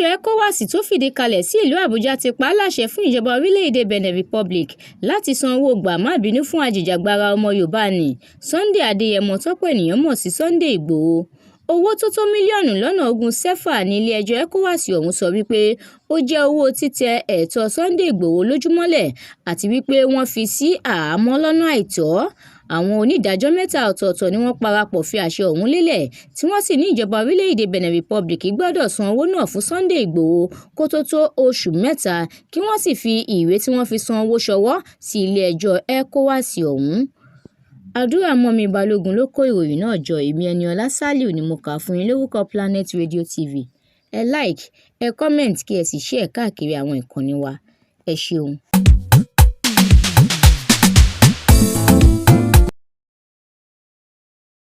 Ilé-ẹjọ́ ECOWAS tó fìdí kalẹ̀ sí ìlú Àbújá ti pa á láṣẹ fún ìjọba orílẹ̀-èdè Benin Republic láti san owó gbà-má-bínú fún ajìjàgbara ọmọ Yorùbá nì Sunday Adéyẹmọ tọ́pọ̀ ènìyàn mọ̀ sí Sunday Ìgbòho. Owó tó tó mílíọ̀nù lọ́nà 20 CFA ní ilé-ẹjọ́ ECOWAS ọ̀hún sọ wípé ó jẹ́ owó títẹ ẹ̀tọ́ Sunday Ìgbòho lójú mọ́lẹ̀ àti wípé wọ́n fi sí àhámọ́ lọ́nà àìtọ́. Àwọn onídàájọ́ mẹ́ta ọ̀tọ̀ọ̀tọ̀ ni wọ́n parapọ̀ fi àṣẹ ọ̀hún lélẹ̀, tí wọ́n sì ní ìjọba orílẹ̀-èdè Benin Republic gbọ́dọ̀ san owó náà fún Sunday Ìgbòho kó tó tó oṣù 3, kí wọ́n sì fi ìwé tí wọ́n fi san owó ṣọwọ́ sí ilé-ẹjọ́ ECOWAS ọ̀hún. Àdúràmọ́mi Balógun ló kó ìròyìn náà jọ. Èmi Ẹniọlá Sálíù ni mo kà á fún yín lórúkọ Planet Radio TV. Ẹ like, ẹ comment, kí ẹ sì share káàkiri àwọn ìkànnì wa. Ẹ ṣeun.